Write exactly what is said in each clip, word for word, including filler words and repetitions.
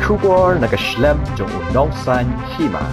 Khubor na ka shlem jong u nongsan hima.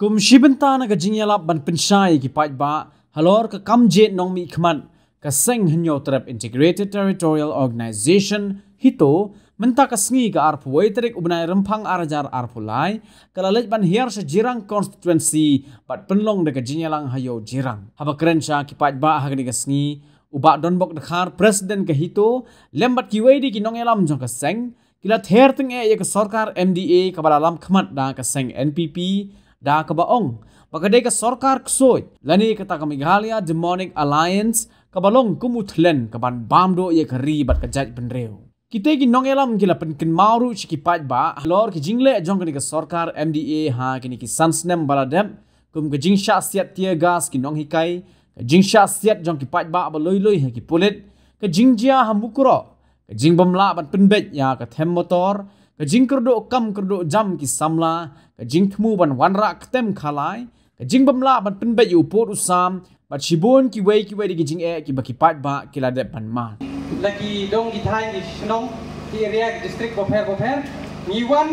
Kum shi bynta na ka jingïalap ban pynshai ki paidbah halor ka kam jied nongmihkhmat, ka seng Hynñiewtrep Integrated Territorial Organization, HITO, mynta ka sngi ka arphew wei tarik u bnai Rymphang ar hajar arphew lai, ka la leit ban hiar sha Jirang Constituency bad pynlong da ka jingïalang ha Ïew Jirang. Haba kren sha ki paidbah ha kane ka sngi, u Bah Donbok Dkhar, President ka HITO, lem bad kiwei de ki nongïalam jong ka seng, ki la ther tyngeh ïa ka sorkar M D A kaba la lam khmat da ka seng N P P, da kaba ong ba ka dei ka sorkar ksuid, lane kata ka Meghalaya Demonic Alliance, kaba long kum u thlen kaban bam duh ïa ka ri bad ka jaitbynriew. Kitei ki nongïalam ki la pynkynmaw ruh sha ki paidbah halor ki jingleh jong kane ka sorkar M D A ha kine ki san snem ba la dep, kum ka jingshah siat tear gas ki nonghikai, ka jingshah siat jong ki paidbah ba lui lui ha ki pulit, ka jingjia ha Mukroh, ka jingbym lah ban pynbeit ïa ka them motor, ka jingkyrduh kam kyrduh jam ki samla, ka jingthmu ban wanrah ktem khalai, ka jingbym lah ban pynbeit ïa u pud u sam, bad shibun kiwei kiwei de ki jingeh kiba ki paidbah ki la dep ban mad. La ki dong ki thaiñ ki shnong, ki area, ki district bapher bapher, ngi wan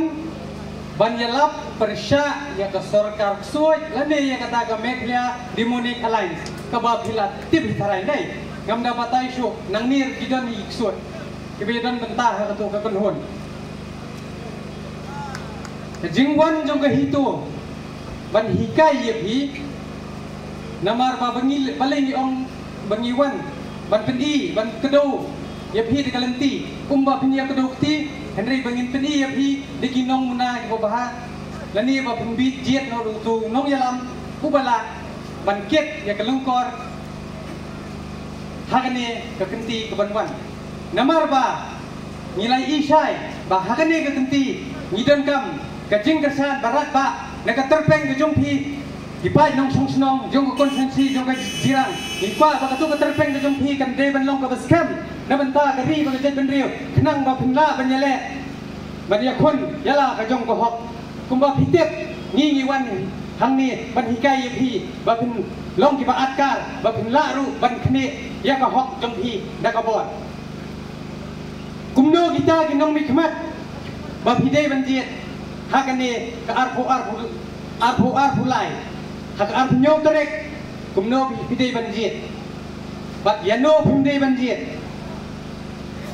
ban ïalap pyrshah ïa ka sorkar ksuid lane ïa kata ka Meghalaya Demonic Alliance kaba phi la tip hi tharai ne. Ngam da batai shuh, nangne ki don hi ksuid kiba ïadon bynta ha kato ka kynhun. Ka jingwan jong ka HITO ban hikai ïa phi, namar ba ba ngi, balei ngi ong ba ngi wan ban pyni, ban kdew ïa phi da ka lynti, kumba phin ïa kdew kti, hynrei ba ngin pyni ïa phi da ki nongmuna kiba bha, lane ba phin bit jied noh da uto u nongïalam uba lah ban kit ïa ka lyngkor ha kane ka kynti kaban wan. Namar ba ngi la ïohi shai ba ha kane ka kynti ngi donkam ka jingkyrshan baroh ba na ka tyrpeng ka jong phi, ki paid nongshong shnong jong ka constituency jong ka Jirang. Ngi kwah ba kato ka tyrpeng ka jong phi kan dei ban long kaba skhem na bynta ka ri bad ka jaitbynriew, khnang ba phin lah ban ïaleh ban ïakhun ïa la ka jong ka hok. Kumba phi tip, ngi ngi wan hangne ban hikai ïa phi ba phin long kiba atkar, ba phin lah ruh ban khnieh ïa ka hok jong phi da ka bor. Kumno kita ki nongmihkhmat ba phi dei ban jied ha kane ka arphew arphew, arphew arphew lai, ha ka arphew hynñiew tarik, kumno phi, phi dei ban jied? Bad ïano phim dei ban jied?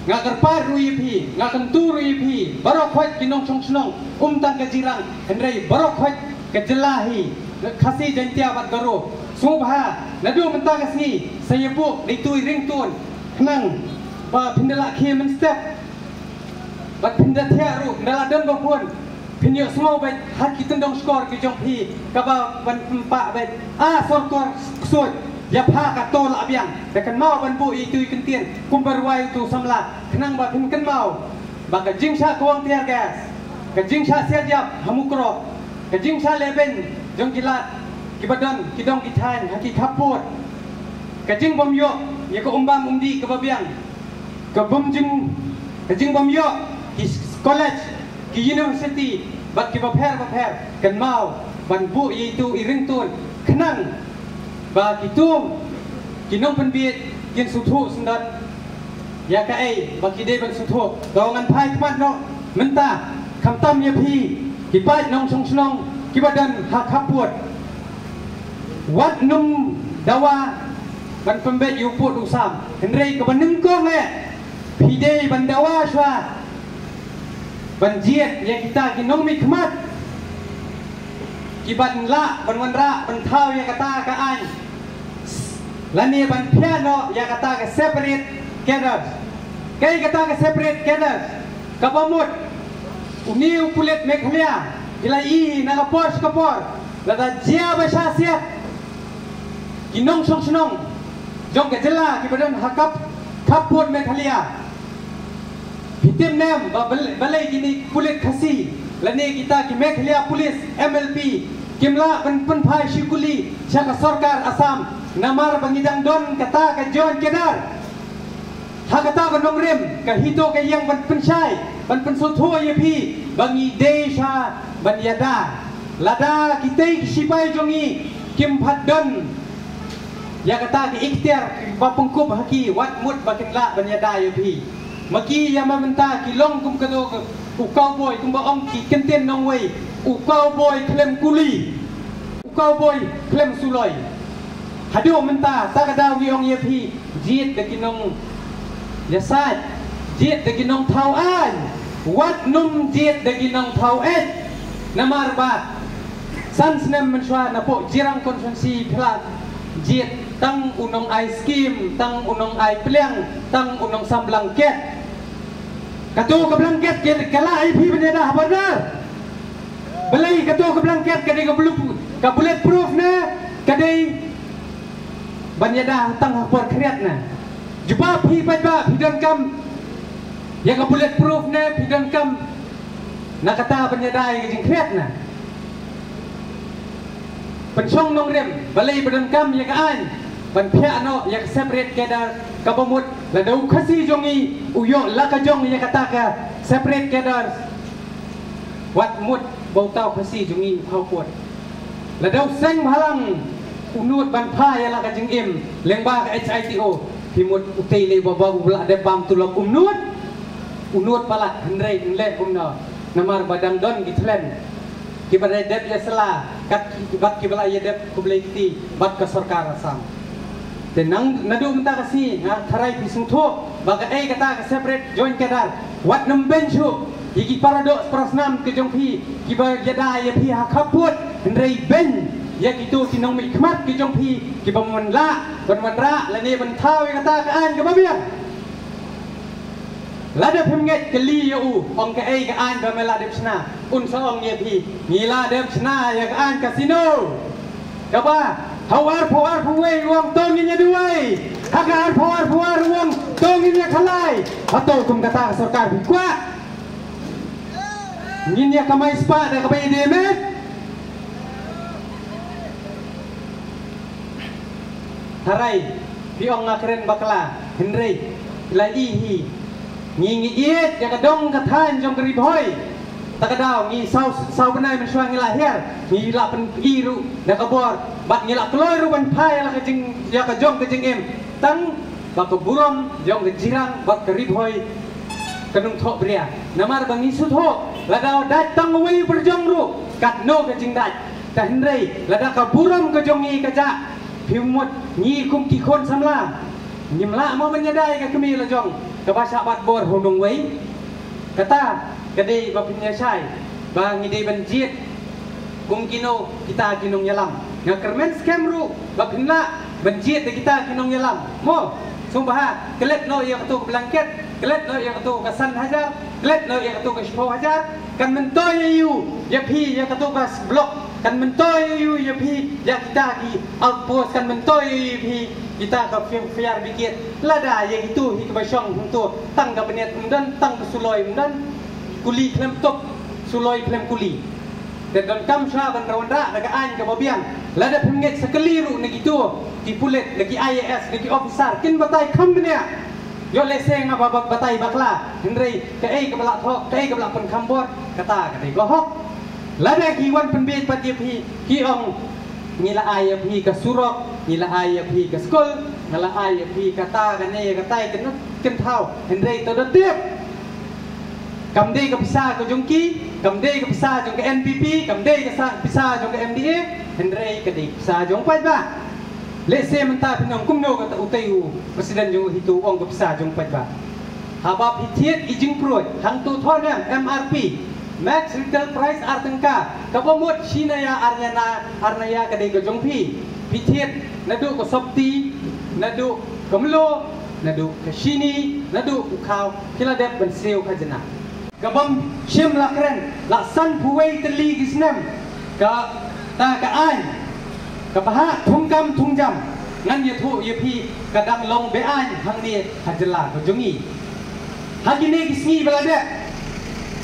Nga kyrpad ruh ïa phi, nga kyntu ruh ïa phi, baroh khoit ki nongshong shnong, ym tang ka Jirang, hynrei baroh khoit ka jylla hi, Khasi, Jaiñtia bad Garo. Sngewbha naduh mynta ka sngi sa ïa buh da itu i ringtone, khnang ba phin da lah khie mynstep. Bad phin da thiah ruh, ynda la don ba bun, phin ïohsngew beit ha ki tyndong shkor ki jong phi, kaba ban pynpaw beit, a sorkar ksuid, ïa pha kato lah biang. Da kynmaw ban buh ïa itu i kyntien kumba rwai uto u samla, khnang ba phin kynmaw ba ka jingshah kawang tear gas, ka jingshah siat ïap ha Mukroh, ka jingshah lehbeiñ jong ki lad kiba don ki dong ki thaiñ ha ki khappud, ka jingbym ïoh ïa ka umbam umdih kaba biang, ka bym jing, ka jingbym ïoh ki college, ki university bad kiba pher ba pher. Kynmaw ban buh ïa itu i ringtone, khnang ba kito ki nongpynbiej kin sngewthuh syndon ïa kaei ba ki dei ban sngewthuh. To ngan phai khmat noh mynta, khamtam ïa phi ki paid nongshong shnong kiba don ha khappud. Wat nym dawa ban pynbeit ïa u pud u sam, hynrei kaba nyngkong eh phi dei ban dawa shuwa ban jied ïa kita ki nongmihkhmat kiban lah ban wanrah, ban thaw ïa kata ka aiñ, lane ban phiah noh ïa kata ka separate cadres. Kaei kata ka separate cadres? Kaba mut une u pulit Meghalaya, ki la ïohi na ka por sha ka por, lada jia ba shah siat, ki nongshong shnong jong ka jylla kiba don ha kap, khappud Meghalaya, phi tip ne em ba bal-, balei kine ki pulit Khasi lane kita ki Meghalaya Police, M L P, kim lah ban pynphai shikuli sha ka sorkar Assam? Namar ba ngi dang don kata ka joint cadre. Ha kata ka nongrim, ka HITO ka ïeng ban pynshai, ban pynsngewthuh ïa phi ba ngi dei shuwa ban ïada. Lada kitei ki sipai jong ngi kim pat don ïa kata ka iktiar ba pynkup ha ki, wat mut ba kin lah ban ïada ïa phi. Ma ki ïa ma mynta ki long kum kano ka, u cowboy, kumba ong ki kyntien nongwei, u cowboy khlem kuli, u cowboy khlem suloi. Haduh mynta ta ka daw ngi ong ïa phi, jied da ki nongïasaid, jied da ki nongthaw aiñ, wat nym jied da ki nongthaw eit. Namar ba san snem mynshuwa napoh Jirang constituency phi la jied tang u nongai skim, tang u nongai pliang, tang u nongsam blanket. Kato ka blanket ka, ka lah ïa phi ban ïada ha border. Balei kato ka blanket ka dei ka bullet, ka bulletproof ne ka dei ban ïada tang ha por khriat ne? Jubab phi paidbah, phi donkam ïa ka bulletproof ne phi donkam na kata ban ïada ïa ka jingkhriat ne? Pynshong nongrim, balei ba donkam ïa ka aiñ ban phiah noh ïa ka separate cadre, kaba mut lada u Khasi jong ngi u ïoh la ka jong ïa kata ka separate cadre, wat mut ba uta u Khasi jong ngi u khaw pud. Lada u seng bhalang u nud ban phah ïa la ka jingim lyngba ka H I T O, phi mut utei lei ba ba u la dep bam tulop um nud. U nud palat, hynrei ym leh kumno, namar ba dang don ki thlen kiba la dep ïa sla, kat ki, bad kiba la ïa dep khublei kti bad ka sorkar Assam. Te nang naduh mynta ka sngi nga tharai phi sngewthuh ba kaei kata ka separate joint cadre. Wat nym beiñ shuh ïa ki paradoh parasnam ki jong phi kiba ïada ïa phi ha khappud, hynrei beiñ ïa kito ki nongmihkhmat ki jong phi kiba man lah ban wanrah lane ban thaw ïa kata ka aiñ kaba biang. Lada phim ngeit kylli ïa u, ong kaei ka aiñ ba me la dep shna, un sa ong ïa phi, ngi la dep shna ïa ka aiñ casino. Kaba ha u arphew arphew wei u ong to ngin ïa duwai, ha ka arphew arphew ar u ong to ngin ïa khalai. Hato kum kata ka sorkar phi kwah? Ngin ïa kamai spah da kaba ïadei met. Tharai phi ong nga kren bakla, hynrei la i hi. Ngi ngi ïeit ïa ka dong ka thaiñ jong ka Ri Bhoi. Ta ka daw ngi saw, saw bnai mynshuwa ngi la hiar, ngi la pyn-i ruh da ka bor, bad ngi la kloi ruh ban phai ïa la ka jing, ïa ka jong ka jingim. Tang ba ka burom jong ka Jirang bad ka Ri Bhoi ka nongthoh bria. Namar ba ngi sngewthuh lada dait tang uwei u pyrjong ruh katno ka jingdait. Te hynrei lada ka burom ka jong ngi ka jah, phi mut ngi kum ki khun samla ngim lah mo ban ïada ïa ka kmie la jong kaba shah bat bor ha u nongwei? Kata ka dei ba phin ïa shai ba ngi dei ban jied kum kino kita ki nongïalam. Nga kyrmen skhem ruh ba phin lah ban jied da kita ki nongïalam. Mo, sngewbha klet noh ïa kato ka blanket, klet noh ïa kato ka san hajar, klet noh ïa kato ka shiphew hajar. Kan myntoi ïa u ïa phi ïa kato ka block, kan myntoi ïa u ïa phi ïa kita ki outpost, kan myntoi ïa u ïa phi kita ka fire, fire brigade. Lada ïa kito hi kaba shong hangto tang ka bniat um don, tang ka suloi um don, kuli khlem tup, suloi khlem kuli. Te donkam shuwa ban wanrah da ka aiñ kaba biang. Lada phim ngeit sa kylli ruh na kito ki pulit, na ki I A S, na ki officer kin batai kham bniah. Ïoh lehse nga ba, ba, batai bakla, hynrei kaei kaba la thoh, kaei kaba la pynkham bor, kata ka dei ka hok. Lada ki wan pynbieit pat ïa phi, ki ong ngi la ai ïa phi ka surok, ngi la ai ïa phi ka skul, ngi la ai ïa phi kata kane katai kane, kin thaw, hynrei to da tip. Kam dei ka pisa ka jong ki, kam dei ka pisa jong ka N P P, kam dei ka sa, pisa jong ka M D A, hynrei ka dei ka pisa jong paidbah. Lehse mynta phin ong kumno kata utei u president jong HITO u ong ka pisa jong paidbah. Haba phi thied i jingpruid hangto thoh ne em, M R P, max retail price ar tyngka, kaba mut shi naya ar naya, ar naya ka dei ka jong phi. Phi thied naduh ka sopti, naduh ka mluh, naduh ka shini, naduh u khaw, phi la dep ban siew khajna. Ka bym shym la kren, la sanphew wei tylli ki snem kata ka aiñ ka bhah thungkam thungjam. Ngan ïathuh ïa phi, ka dang long be-aiñ hangne ha jylla ka jong ngi. Ha kine ki sngi ba la dep,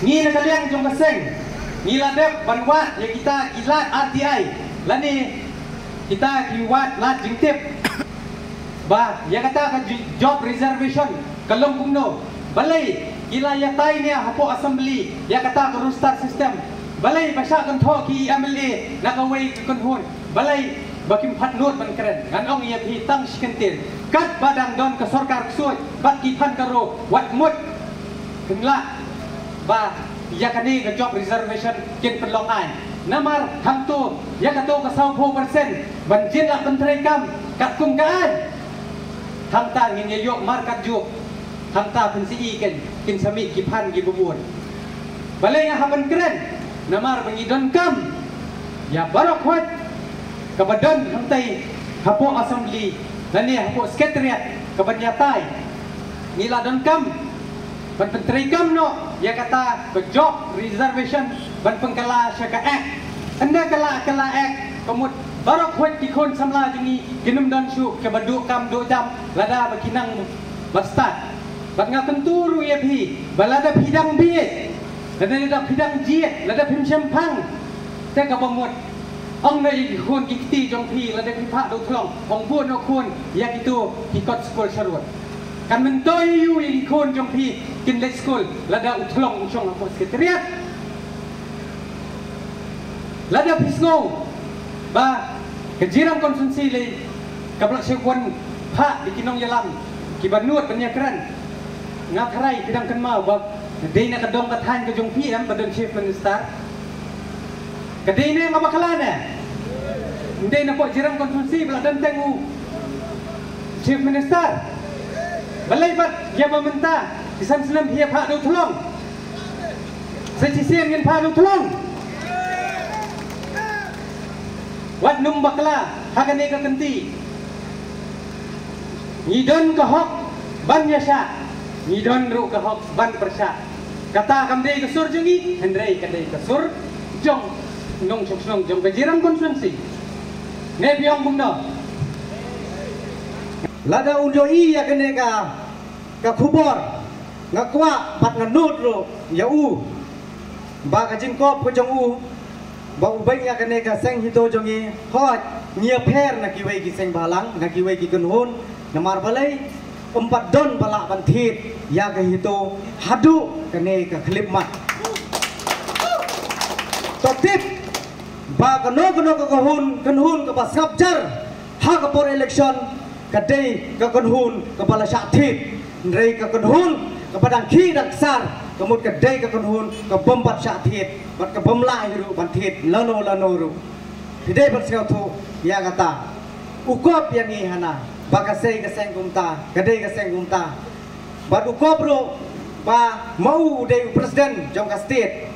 ngi na ka liang jong ka seng ngi la dep ban wad ïa kita ki lad R T I lane kita ki wad lad jingtip. Ba ïa kata ka ju-, job reservation ka long kumno? Balei ki la ïatai nia hapoh assembly ïa kata ka roster system? Balei ba shah kynthoh ki M L A na kawei ka kynhun? Balei ba kim pat nud ban kren? Ngan ong ïa phi tang shi kyntien, katba dang don ka sorkar ksuid bad ki phan ka ro, wat mut Lah ba ïa kane ka job reservation kin pynlong ai. Namar hangto ïa kato ka sawphew percent ban jin lah pyntreikam katkum ka ai. Hangta ngin ïa ïoh markat juk. Hangta pynsi i kin kin sa mih ki phan ki bumur. Balei nga ha ban kren? Namar ba ngi donkam ïa baroh khoit kaba don hangtai hapoh assembly lane hapoh secretariat kaba ïatai. Ngi la donkam ban pyntreikam noh ïa kata ka job reservation ban pynkylla sha ka act. Ynda kylla kylla act ka mut baroh khoit ki khun samla jong ngi kin ym don shuh kaba duh kam duh jam lada ba ki nang ba stad. Bad nga kyntu ruh ïa phi ba lada phi dang bieit, lada phi dang jied, lada phim shemphang, te kaba mut ong noh ïa ki khun ki kti jong phi lada phi phah da u thlong, ong bud noh khun ïa kito ki kot skul sharud. Kan myntoi ïa u ïa ki khun jong phi kin leit skul lada u thlong u shong hapoh secretariat. Lada phi sngew ba ka Jirang constituency lei ka bla sha wan phah ïa ki nongïalam kiba nud ban ïakren. Nga tharai phi dang kynmaw ba dei na ka dong ka thaiñ ka jong phi em ba don chief minister. Ka dei ne nga bakla ne? Dei na pok Jirang constituency ba la don teng u chief minister. Balei bad ïa ba mynta ki san snem phi ïa phah da u thlong. Sa shisien ngin phah da u thlong. Wat nym bakla ha kane ka kynti. Ngi don ka hok ban ïashah, ngi don ruh ka hok ban pyrshah. Kata kam dei ka sur jong ngi, hynrei ka dei ka sur jong nongshong shnong jong ka Jirang constituency. Ne phi ong kumno? Lada u ïohi ïa kane ka ka khubor, nga kwah bad nga nud ruh ïa u ba ka jingkop ka jong u ba u beit ïa kane ka seng HITO jong ngi, hooid ngi ïapher na kiwei ki seng bhalang, na kiwei ki kynhun. Namar balei? Ym pat don ba lah ban thied ïa ka HITO haduh kane ka khyllipmat. To tip ba kano kano ka kynhun, kynhun kaba sngap jar ha ka por election ka dei ka kynhun kaba la shah thied. Hynrei ka kynhun kaba dang khih dang ksar ka mut ka dei ka kynhun ka bym pat shah thied bad ka bym lah hi ruh ban thied lano lano ruh. Phi dei ban sngewthuh ïa kata. U kop ïa ngi hana ba ka sei ka seng kumta, ka dei ka seng kumta. Bad u kop ruh ba ma u u dei u president jong ka state.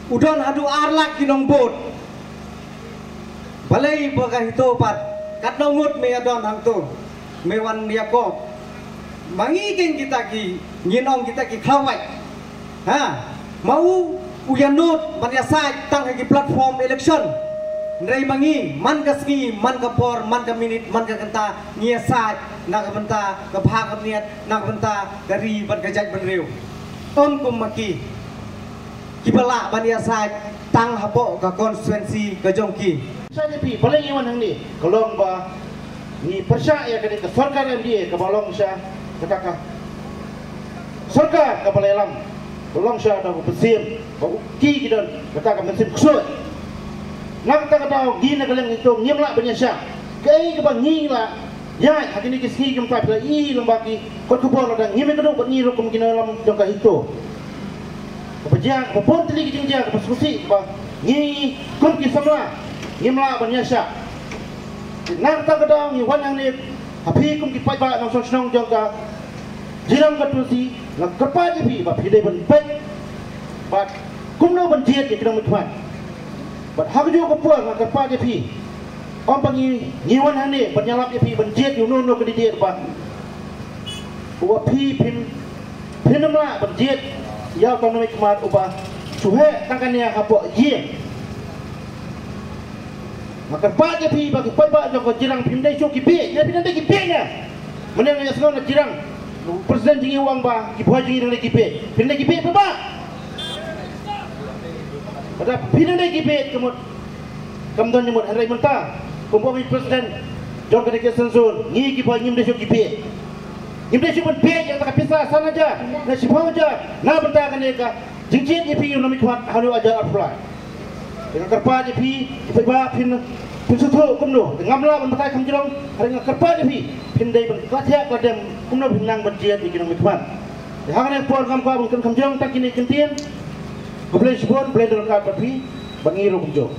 U don haduh ar lak ki nongbud. Balei ba ka HITO pat katno ngut me ïa don hangto, me wan ïa kop? Ma ngi keiñ kita ki, ngin ong kita ki khlawait. Ha, ma u u ïa nud ban ïasaid tang ha ki platform election. Hynrei ma ngi man ka sngi, man ka por, man ka minit, man ka kynta ngi ïasaid na ka bynta ka bha ka miat, na ka bynta ka ri bad ka jaitbynriew. Ym kum ma ki kiba lah ban ïasaid tang hapoh ka constituency ka jong ki. Sa ïa phi, balei ngi wan hangne? Ka long ba ngi pyrshah ïa kane ka sorkar MDA kaba long sha kata ka sorkar kaba la ïalam, ba long sha kata ka mynsiem, ba u ki ki don kata ka mynsiem ksuid. Na kata ka daw ngi na ka liang ngi to ngim lah ban ïashah. Kaei kaba ngi lah ïa ha kine ki sngi ki mynta phi la i lyngba ki kot khubor lada ngim ïakynduh bad ngi ruh kum ki nongïalam jong ka HITO. Kaba jia, kaba bun tylli ki jingjia, kaba sngewsih, kaba ngi kum ki samla ngim lah ban ïashah. Na kata ka daw ngi wan hangne ha phi kum ki paidbah nongshong shnong jong ka Jirang constituency, nga kyrpad ïa phi ba phi dei ban peit bad kumno ban jied ïa ki nongmihkhmat. Bad ha kajuh ka por nga kyrpad ïa phi, ym ba ngi, ngi wan hangne ban ïalap ïa phi ban jied ïa uno uno candidate ba uba phi phin, phin ym lah ban jied ïa uta u nongmihkhmat uba shu heh tang kane hapoh ïing. Nga kyrpad ïa phi ba ki paidbah jong ka Jirang phim dei shuh ki bieit, ne phin dei ki bieit ne? Mynne nga ïohsngew na Jirang, u president jong ngi u ong ba ki bhoi jong ngi dang dei ki bieit. Phin dei ki bieit paidbah? Lada phin dei ki bieit ka mut kam don jingmut, hynrei mynta kum u ong i president jong ka delegation zone, ngi ki bhoi ngim dei shuh ki bieit. Ngim dei shuh ban bieit ïa kata ka pisa san hajar ne shiphew hajar na bynta kane ka jingjied ïa phi u nongmihkhmat ha u ar hajar arphew lai. Te nga kyrpad ïa phi, phi ba phin, phin sngewthuh kumno. Te ngam lah ban batai kham jrong, hynrei nga kyrpad ïa phi, phin dei ban kla thiah kla dem kumno phin nang ban jied ïa ki nongmihkhmat. Te ha kane ka por ngam kwah ban kren kham jong tang kine ki ktien. Khublei shibun, Blei un don ryngkat bad phi bad ngi ruh kumjuh.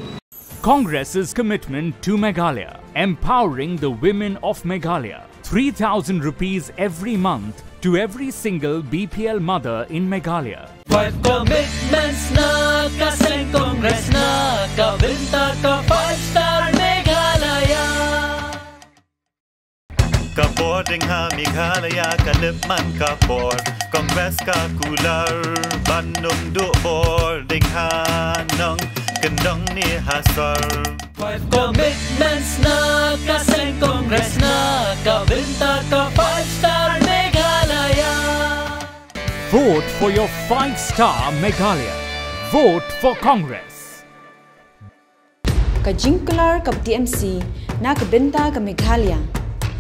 Congress's commitment to Meghalaya, empowering the women of Meghalaya. Three thousand rupees every month to every single B P L mother in Meghalaya. Five commitments na ka seng Congress na ka bynta ka five star Meghalaya. Ka bor ding ha Meghalaya ka lip man ka bor, Congress ka kular ban nung duh bor ding ha nong kyndong ne ha sor. Five commitments na ka seng Congress na ka bynta ka five star Meghalaya. Vote for your five star Meghalaya. Vote for Congress. Ka jingkular ka T M C na ka bynta ka Meghalaya.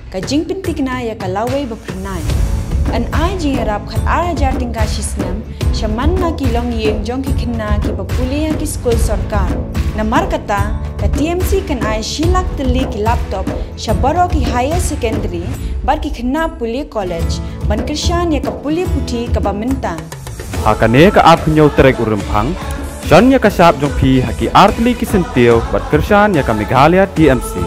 Ka jingpyntikna ïa ka lawei ba phyrnai. Yn ai jingïarap khat ar hajar tyngka shi snem sha man la ki longïing jong ki khynnah kiba pule ha ki skul sorkar. Namar kata, ka T M C kan ai shi lak tylli ki laptop sha baroh ki higher secondary bad ki khynnah pule college ban kyrshan ïa ka pule puthi kaba mynta. Ha kane ka arphew hynñiew tarik u Rymphang, shon ïa ka shap jong phi ha ki artylli ki syntiew bad kyrshan ïa ka Meghalaya T M C.